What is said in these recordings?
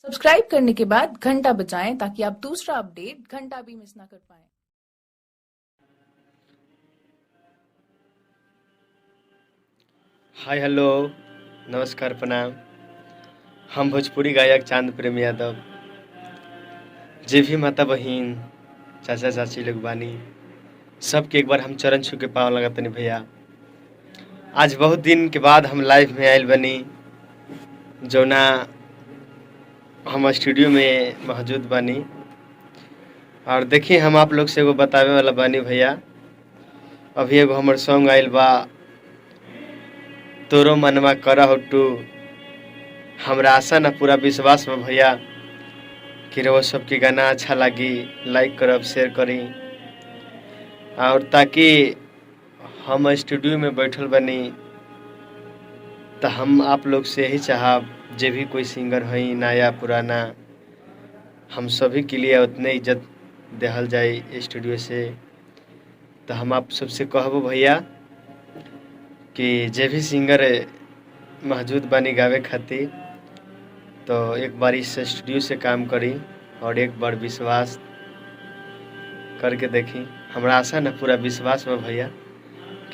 Subscribe करने के बाद घंटा बजाएं ताकि आप दूसरा अपडेट घंटा भी मिस ना कर पाएं। हाय हेलो नमस्कार प्रणाम। हम भोजपुरी गायक चांद प्रेम यादव। जे भी माता बहिन चाचा चाची लोग बानी सबके एक बार हम चरण छू के पाँव लगतनी भैया। आज बहुत दिन के बाद हम लाइव में आयल बनी, जौना हम स्टूडियो में मौजूद बानी। और देखिए हम आप लोग से एगो बतावे वाला बानी भैया, अभी एगो हमर सॉन्ग आयल बा तोरो मनवा करा हो टू। हमरा आशा ना पूरा विश्वास बा भैया कि रउआ सबके गाना अच्छा लागी, लाइक करब, शेयर करी। और ताकि हम स्टूडियो में बैठल बनी तो हम आप लोग से यही चाहब, जे भी कोई सिंगर हई नया पुराना, हम सभी के लिए उतने इज्जत देहल जाए स्टूडियो से। तो हम आप सबसे कहबो भैया कि जे भी सिंगर मौजूद बानी गावे खातिर, तो एक बार इस स्टूडियो से काम करी और एक बार विश्वास करके देखी। हमरा आशा ना पूरा विश्वास बा भैया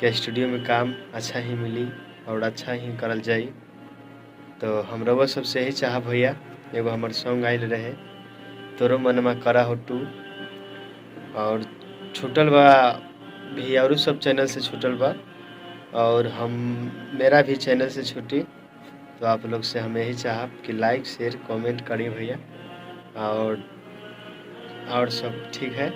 कि स्टूडियो में काम अच्छा ही मिली और अच्छा ही करल जाई। तो हम रउआ सबसे यही चाहब भैया, एगो हमर सॉन्ग आयल रहे तोरो मनमा करा हो टू, और छूटल बा भी और सब चैनल से छूटल बा और हम मेरा भी चैनल से छूटी। तो आप लोग से हम यही चाहब कि लाइक शेयर कमेंट करी भैया। और सब ठीक है।